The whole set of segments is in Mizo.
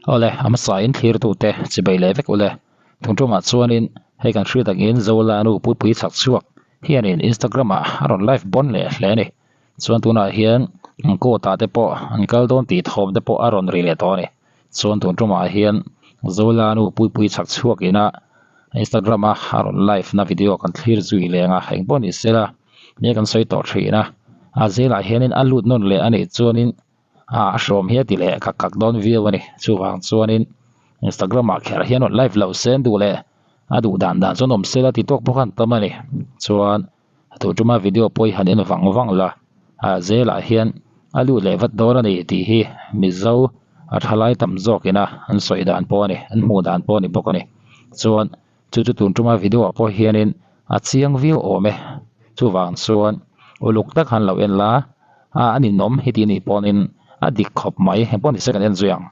Awle, a hmasa in thlirtute chibai leh vek ule. Thungṭumah chuanin hei kan hriat angin Zola nu Puipui chhak chhuak hianin Instagram ah a rawn live bawn leh hle a ni. Chuan tunah hian court ah te pawh an kal dawn tih thawm te pawh a rawn ri leh tawh a ni. Chuan tun ṭumah hian Zola nu Puipui chhak chhuak ina Instagram a a rawn live na video kan thlir zui leng a, engpawh ni sela nia kan sawi tawh thin a, a zelah hianin a lut nawn leh a nih chuanin a hrawm hi a ti leh kak kak dawn viau a ni. Chuvang chuanin Instagram ah kher hian rawn live loh se an duh leh a duh dan dan chuan awm sela ti tawk bawk a an tam a ni. Chuan a tun tuma video pawh hi han en vang vang la, a zelah hian a lut leh vat dawn a ni tih hi Mizo a thalai tam zawk ina an sawi dan pawh a ni, an hmuh dan pawh a ni bawk a ni. Chuan chu chu tun tuma video ah pawh hianin a chiang viau awm e, chuvang chuan uluk tak han lo en la, a a ninawm hi tih anih pawhin a dik khawp mai, engpawh ni se kan en zui ang.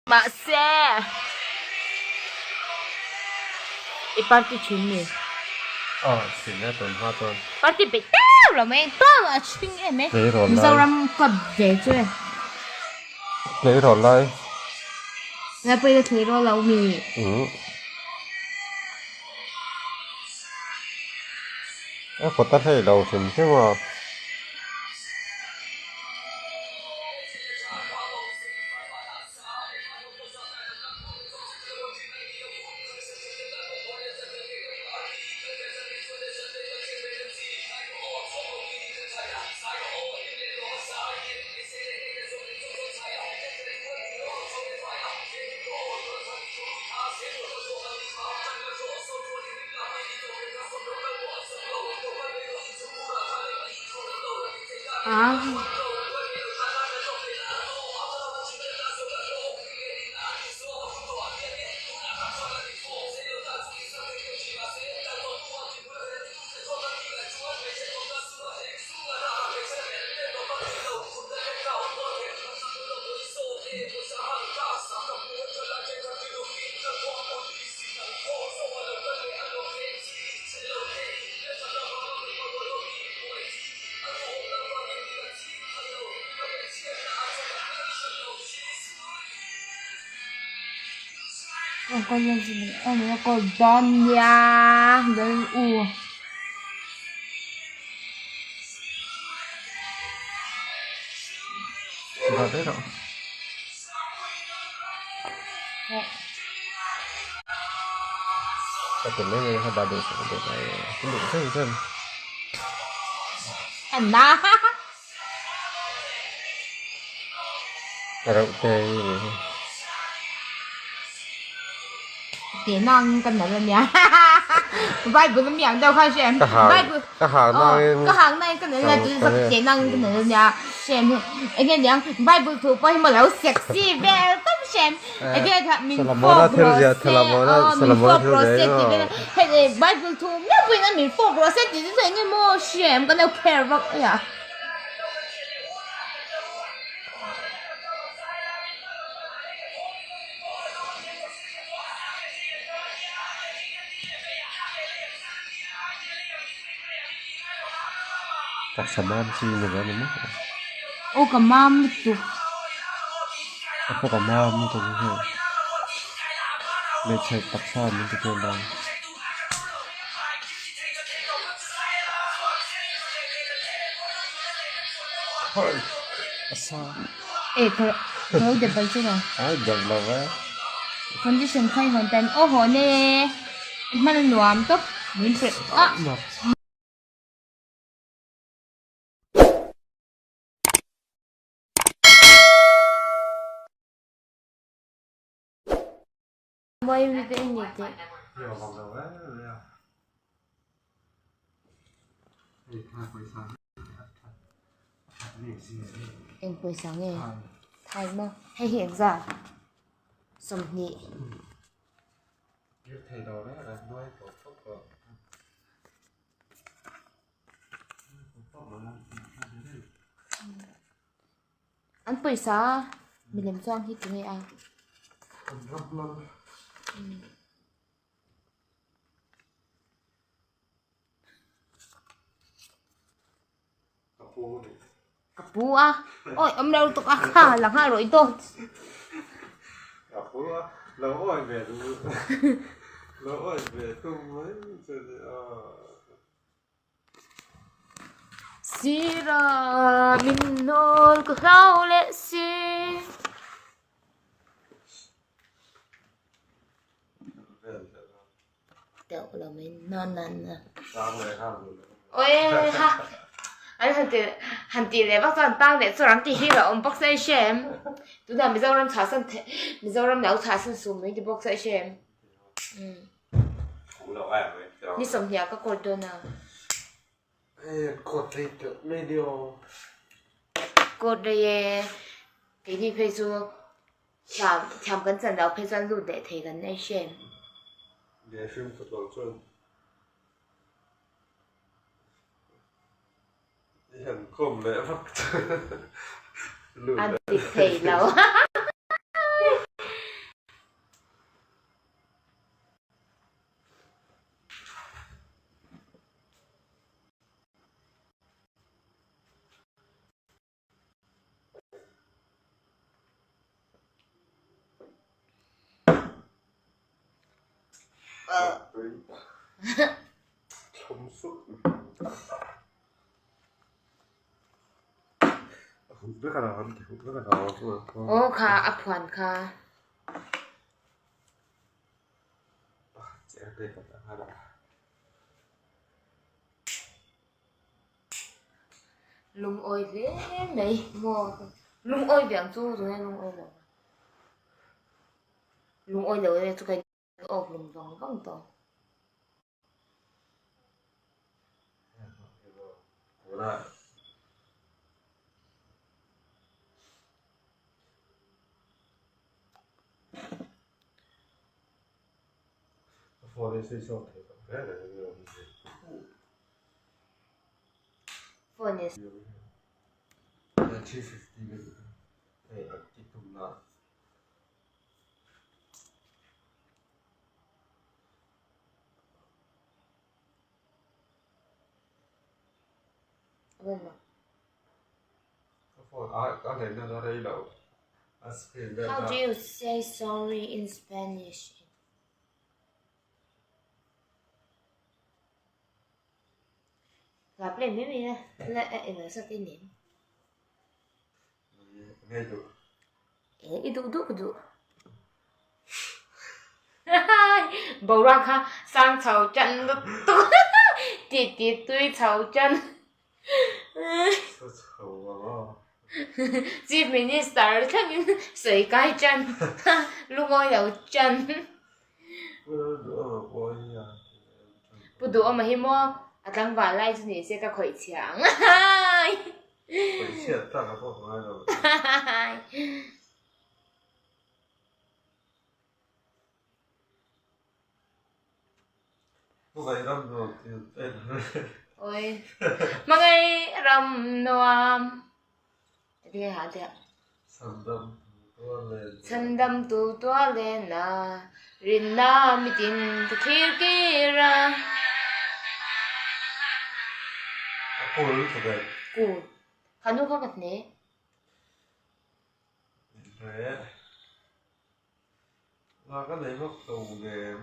Mahse, i party thin mi? Aw, thin e tun hma chuan. Party peih teuh lo mai, teuh a chhing em e. Mizoram club ve chu e. Tleirawl lai. Ngai pawhin a tleirawl lo mi? Umm. A kawt a hlei lo hrim hrim a. Dah daih rawh. Ka ti mai mai kha dah duh suh duh mai ka duh chen chen. Ka reuh te hi ni hi. Teh nang ka nalh ania Bible ami ang deuh khan hre em Bible Ka hang nangin ka hang nangin ka nalh ania tun zawk teh nangin ka nalh ania hre em enge niang Bible thu pawh hi maw lo sexy vel tawp hre em enge min fawp rawh se aw min fawp rawh se tih vel hei Bible thu miau pawhin a min fawp rawh se tih te chu enge maw hre em kan lo care vak a. Taksa mam chi ni ve ani maw? Aw ka mam lutuk. Ka pawh ka mam lutuk hi hmeichhe taksa min ti tel dan. A sa. E ka ka lo dep bai che lo. Ai dep lo ve. Condition kha i hawn tan aw hawn e hman a nuam tawp min pe a. Eng pawisa nge thai maw hei hi engzat 20. An pawisa milem chuang hi tunge a? An ram lal. Ka pu a ni. Ka pu a? Awi awm lo lutuk a kha la nghal rawh i dawt. Ka pu a lo awi ve duh lo awi ve tum mai che ni a. Sira min hnawl ka hlau leh si. Teuh lo mai na na na. Oi ha an han ti han ti leh vak chuan tang leh chu ram tih hi a awm bawk se hre em tunah Mizoram chhuahsan the Mizoram lo chhuahsan suh mai ti bawk se hre em umm ni sawmhnih ah ka court dawn a. Court rei e keini phei chu. Thiam thiam kan chan loh phei chuan lut leh thei kan nei hrem. Leh hrim khat lo chuan i han khawm leh vak lut A dik thei lo. Aw kha a phuan kha. Lungawi hle mai maw lungawi ve ang chu tunge lungawi lo lungawi lo e chu ka awk lum vang vang tawh. Phone is How do you say sorry in Spanish? Gặp lên mấy mình lại em sao cái nếm i duh duh ka duh boruak kha sang chho chan lutuk ti ti tui chho chan Chief Minister thlengin sawi kai chan lungawi lo chan Pu Duhawma hi maw a tlangval lai chu ni se ka khawih chhia ang. Khawih chhiat tak a pawh ngai lo. Hmangaih ram nuam ti an en. Oi. Hmangaih ram nuam. Enge ha tia. Chhandam tu tua len. Chhandam tu tua len a. Rinna mitin ka thlir kir a. A kul lutuk e. Kul. Khanu kha ka hne. Hne. Nga ka nei vak lo nem.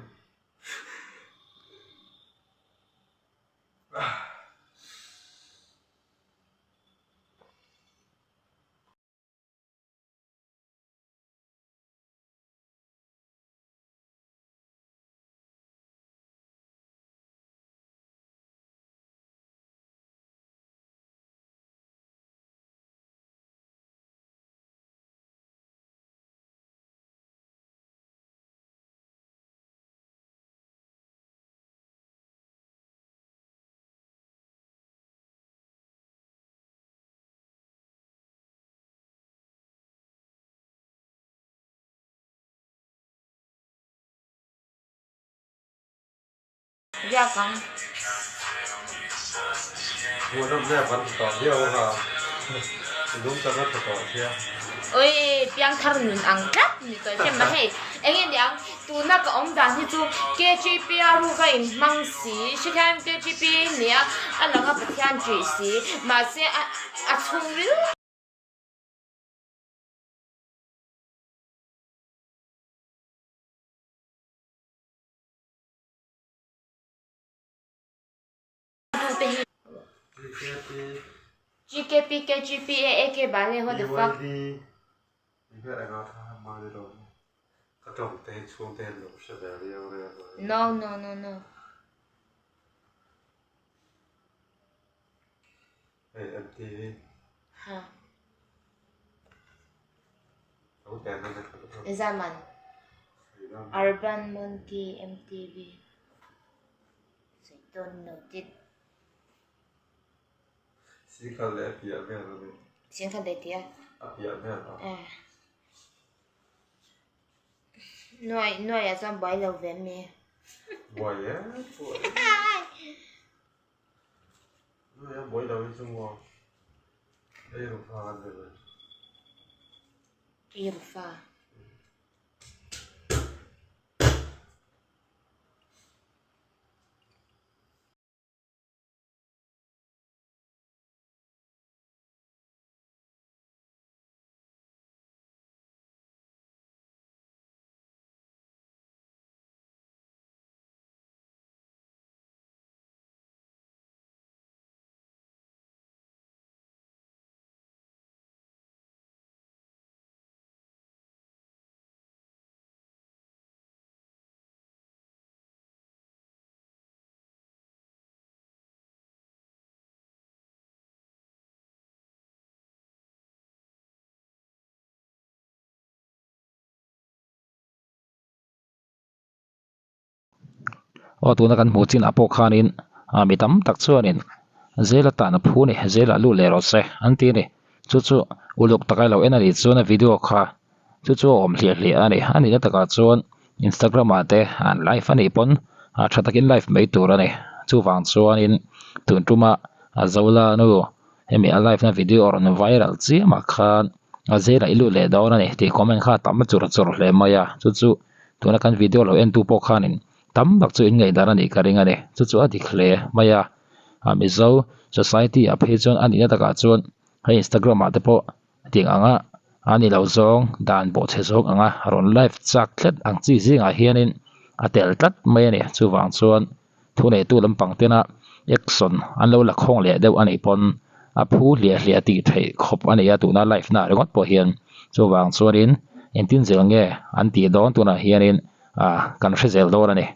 Riak ang. Hmuhnawm nge kan ti tawh viau a, lung tak a tha tawh sia. Oi piangthar nun ang tlat ni tawh hre mai hei enge niang tuna ka awm dan hi chu KGP a ruk a in hmang si hrethiam KGP nia a lang a Pathian ṭih si mahse a a chhungril tu te hi. GKP KGP A A K Bale what the fuck. No no no no. Ha. Zaman. Urban Monkey MTV. Singkhat leh a piah vel a ni. Singkhat leh tih a? A piah vel a. Eh. Nuai nuai ah chuan buai lo ve em ni? Buai e buai. Nuai a buai lo hi chu maw ei ru fa an ni mai. Ei ru fa. Aw tuna kan hmuh chinah pawh khanin ah mi tam tak chuanin zela tan a phu a ni zela lut leh rawh se an ti a ni chu chu uluk taka ilo en a nih chuan a video kha chu chu a awm hliah hliah a ni a nihna takah chuan instagram ah te an live a nih pawn ah tha takin live mai tur a ni chuvang chuanin tun tuma a zola nu hemi a live na video a rawn viral chiam ah khan a zela i lut leh dawn a ni tih comment kha a tam chur chur hle mai a chu chu tuna kan video lo en tu pawh khanin tam tak chu in ngaihdan a nih ka ring a ni chu chu a dik hle mai a a mizo society ah phei chuan a nihna takah chuan hei instagram ah te pawh Tiang anga a ni lo zawng dan pawh chhe zawk anga rawn live chak tlat ang chi zingah hianin a tel tlat mai a ni. Chuvang chuan thuneitu lampang tena action an lo la khawng leh deuh a nih pawn a phu hliah hliah tih theih khawp a ni a tuna live na ringawt pawh hian. Chuvang chuanin engtin zel nge an tih dawn tunah hianin ah kan hre zel dawn a ni.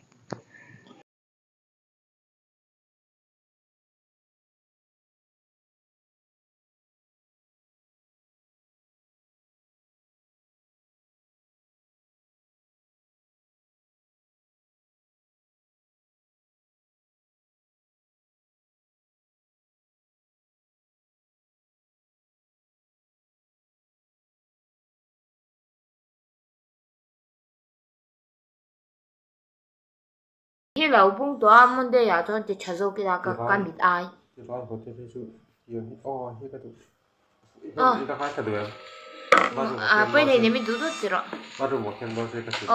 Hi lo bung tawh a Monday ah chuan ti tha zawk ila ka ka mit ai. A pawi thei nem i duh dut ti rawh. Aw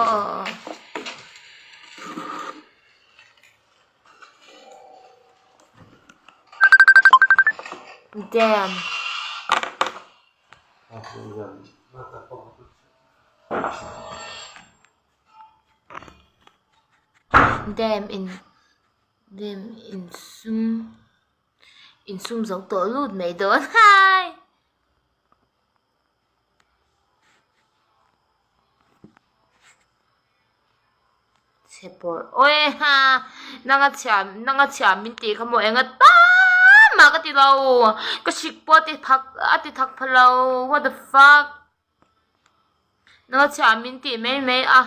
aw aw. Damn. Dam in dam in sum in sum zo tawh lut mai dawn hai. Chhe pawrh awi ha nanga chhia nanga chhia min tih kha maw enga tam mah ka ti lo ka hrik pawh a ti thak a ti thak pha lo what the fuck. Nauchhiah min tih mai mai a,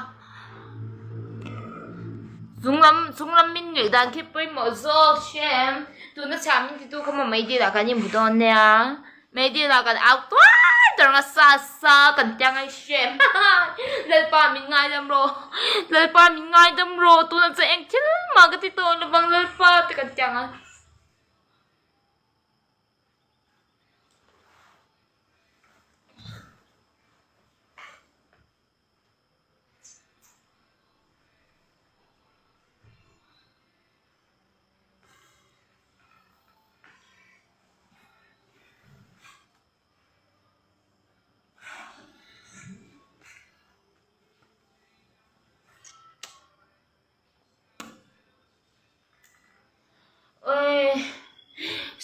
chung lam chung lam min nuih dan khi pawimawh zawk hria em, tuna chhiah min titu kha maw meidil ah kan inhmu dawn nia, meidil ah kan au tuar tuar ang a sa sa kan tia ngai hria em haha Lalpa min ngaidam rawh Lalpa min ngaidam rawh tuna chu eng thil mah ka ti tawh lovang Lalpa te kan tia ang a.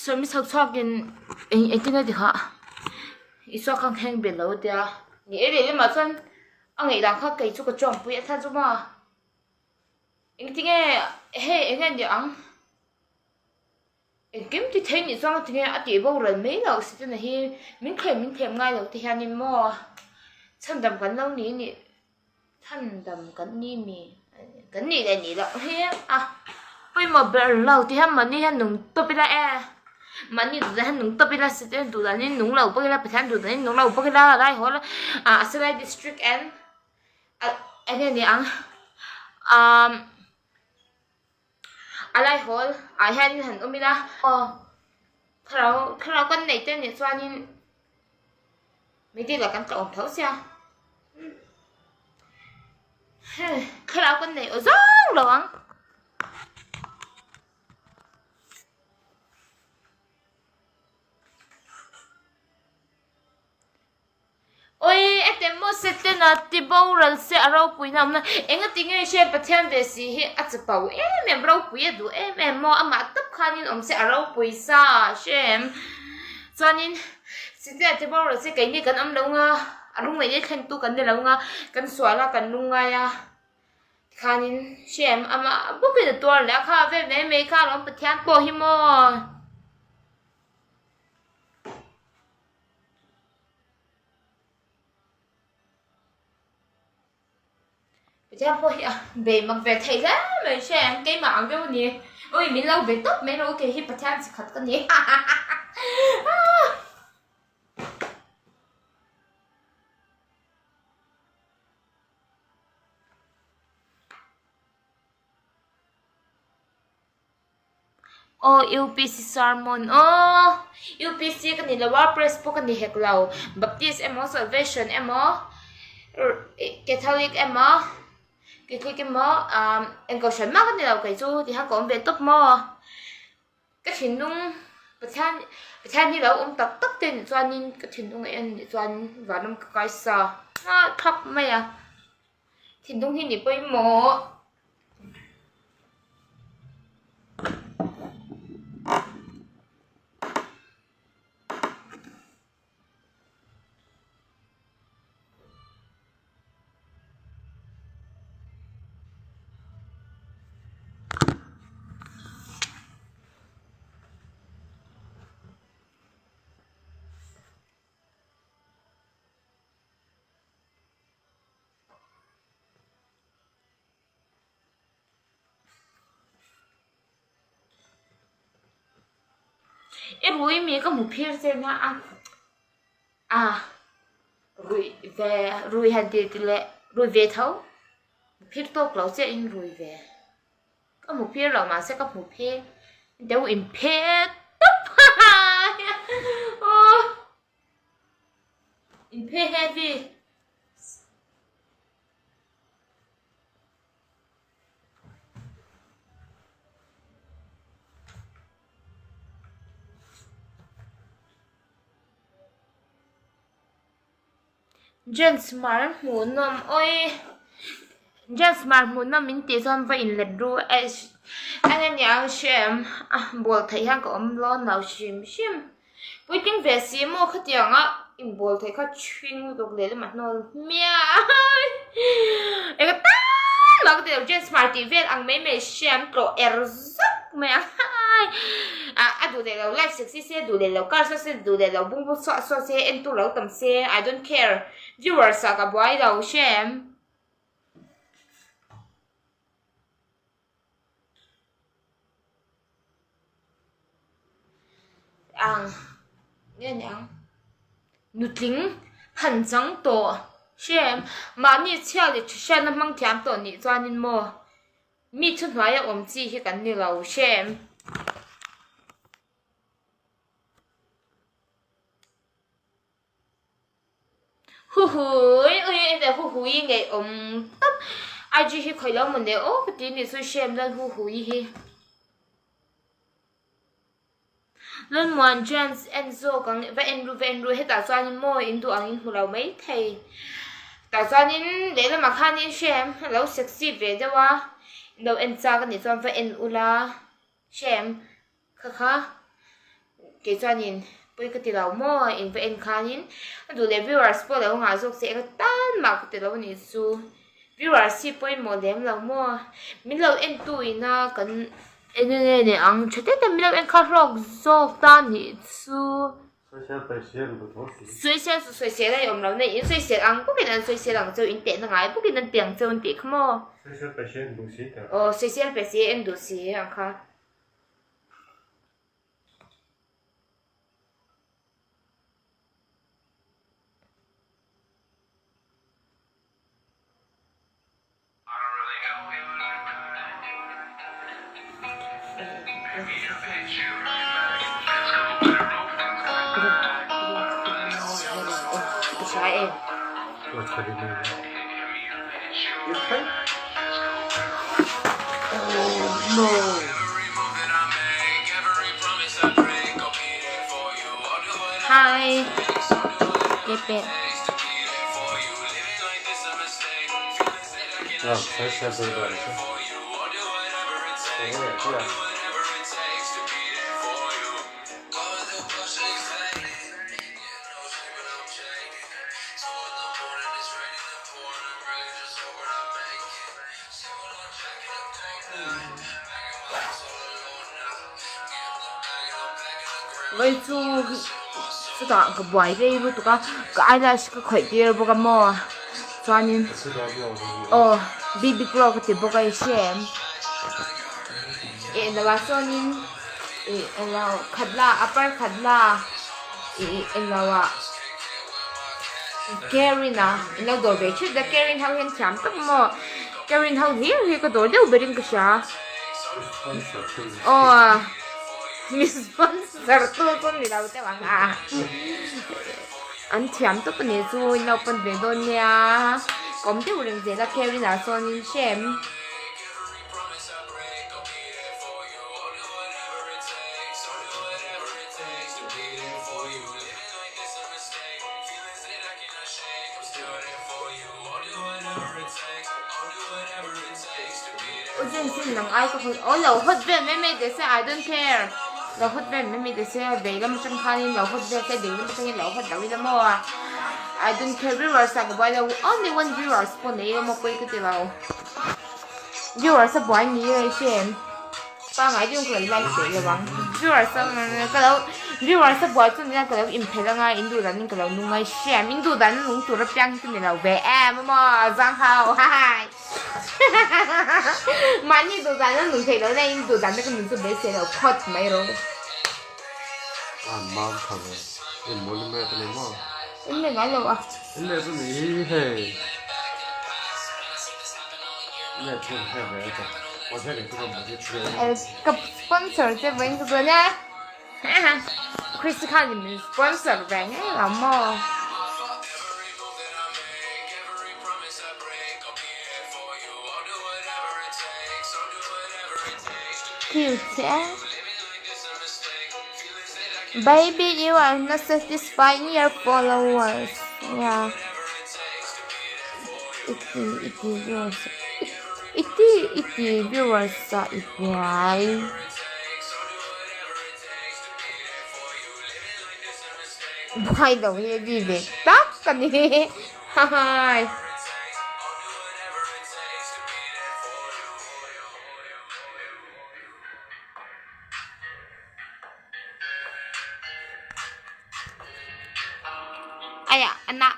Sawmi chhak chhuakin eng engtin a ti kha Isua kha ngheng bel lo tia ni e lehlamah chuan a ngaihdan kha kei chu ka tawngpui a thlan chu maw engtinge hei enge ni ang engkim ti thei nih chuan tinge a tih boral mai loh Setana hi min thlem min thlem ngai lo te hianin maw chhandam kan lo ni nih Chhandam kan ni mi kan nih leh nih loh hi a pawimawh ber lo ti hian mahni hian nung tawp ila e mahni duh dan hian nung tawp ila state duh danin nung lo bawk ila Pathian duh danin nung lo bawk ila lai haw la ah Salai district and eng nge ni ang umm a lai hawl ah hian han awm ila aw thlarau thlarau kan neih te nih chuanin Meitei lah kan tlawm tho sia hei thlarau kan neih aw zawng lo ang. Oi ete maw Setana ti boral se a ropui na awm na engati nge hre Pathian ve si hi a chapo em em ropui a duh em em maw amah tawp khanin awm se a ropui sa hrem chuanin Setana ti boral se keini kan awm lo nga a lungngaih leh thlen tu kan ni lo nga kan sual a kan lungngai a tikhanin hrem amah bawkin a tuar leh a kha vel mai mai kha alawm Pathian pawh hi maw. Pathian pawh hi a bei mak ve thei hle mai hre ang keimah ang deuh a ni ui min lo be tawp mai rawh u kei hi Pathian chi khat ka ni Aw UPC sermon aw UPC ka ni lo a press pawh ka ni hek lo Baptist emaw Salvation emaw Catholic emaw Catholic emaw ah eng kohhran mah ka ni lo kei chu ti khan ka awm ve tawp maw ka thinlung Pathian Pathian hi lo awm tak tak te nih chuanin ka thinlung a en nih chuan vanram ka kaisa nghal thap mai a thinlung hi ni pawimawh. I rui mi ka hmu phir che na a a rui ve rui han ti ti leh rui ve tho phir tawk lo chiah in rui ve ka hmu phir lo mahse ka hmu phir deuh in phe tawp aw in phe heavy. Gents mar hmuh nawm awi gents mar hmuh nawm min tih chuan va in let ru a eng aniang hrem a bawl theih hian ka awm dawn lo hrim hrim. Puitling ve si maw khatiang a inbawl theih kha ṭhing lutuk leh lamah hnawl hmiah eng tan mah ka ti lo James Hmar tih vel ang mai mai hriam tlawh er zuk mai a ah a duh leh lo live sexy se duh leh lo car saw se duh leh lo bungbu suah suah se en tu lo tam se I don't care viewers ah ka buai lo hriam. Ang nge ni ang nutling han chang tawh hrem mahni chhia leh tha hriatna hmang thiam tawh nih chuanin maw mi thuhnuaia awm chi hi kan ni lo hrem. Huhui ui eng teh huhui ngei awm tawp IG hi khawih lo maw le aw ka ti nih chu hrem dawn huhui hi Lalmuan James en zawk ang va en ru va en ru hetah chuanin maw in duh angin hmu lo mai thei tah chuanin lehlamah khanin hrem a lo sexy ve deuh a lo en chak anih chuan va en ula hrem kha kha. Kei chuanin pawi ka ti lo maw in va en khanin a duh leh viewers pawh lo ngah zawk se eng tan mah ka ti lo anih chu viewers hi pawimawh lem lo maw min lo en tu ina kan en nge ni ang tha te te min lo en kha hlawk zawk ta nih chu. Sawisel chu sawisel a awm lo na in sawisel ang bawkin an sawisel ang cheu in tehna ngai bawkin an ti ang cheu an tih kha maw. Aw sawisel pe si en duh si ang kha. Hi, Kepe. Vai chu chutah ka buai rei lutuk a ka eyelash ka khawih tir bawk a maw chuanin aw bb glow ka ti bawk a i hre em eh englo ah sawnin ih englo khatla upper khatla ih englo ah Karen a in lo dawr ve theuh a Karen ho hian thiam tak maw Karen ho hlir hi ka dawr deuh berin ka hria aw mi sponsor tu chu ni lo deuh ang a an thiam tawp a nih chu in lo pan ve dawn nia ka awm deuh reng zel a Karen ah chuanin hrem. U Jensen nang ai ka hawt aw lo hawt vel mai mai teh se I don't care lo hawt vel mai mai teh se vei lam atang khanin lo hawt vel se ding lam atangin lo hawt lo ila maw I don't care viewers ah ka buai lo only one viewers pawh nei ila maw pawi ka ti lo viewers a buai ni ila i hre em. Pangai deuh ka lo like teh lo ang viewers a ka lo viewers a buai chu nia ka lo inphelh anga in duh danin ka lo nung a hriam in duh dan nung tur apiang hi chu ni lo ve em a maw zang ho hahaii mahni duh dan a nung theih loh na in duh dan te ka nun chu beisei lo phawt mai rawh. An mam tha ve in mawlh met a ni maw? In leh ngai lo a. In leh chu ni hi hei. In leh chu hei ve a chawp. Ka sponsor te vawiin ka chuan e Chris khan min sponsor ve ngei lo maw. Cute e. Baby you are not satisfying your followers. Yeah. Iti iti viewers. Iti iti viewers ah i buai. Buai lo hi a vi ve tak a ni. Hahaii. Aya a nah.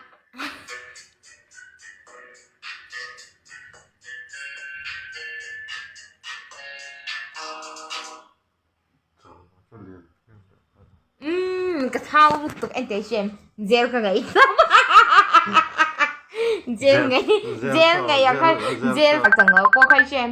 Umm ka thau lutuk en teh hriam jail ka ngaih jail ngaih jail ngaih ah khan jail ka chang lo pawh kha i hriam.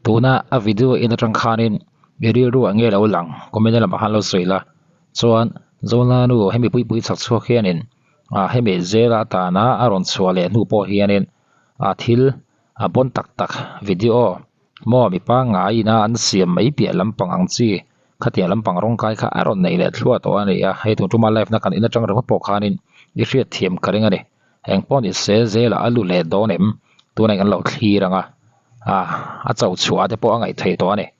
Tuna a video en atang khanin i rilru ah nge lo lang comment lamah khan lo sawi la chuan Zolanu hemi puipui chak chhuak hianin ah hemi zela atana a rawn chhuah leh hnu pawh hianin a thil a bawn tak tak video maw mi pangngai ina an siam mai piah lampang ang chi khatiang lampang rawng kai kha a rawn neih leh thluah tawh a ni a hei tun tuma live na kan in atang ringawt pawh khanin i hriatthiam ka ring a ni. Eng pawh ni se zela a lu leh dawn em? Tunah kan lo thlir ang a, ah a cho chhuah te pawh a ngaih theih tawh a ni.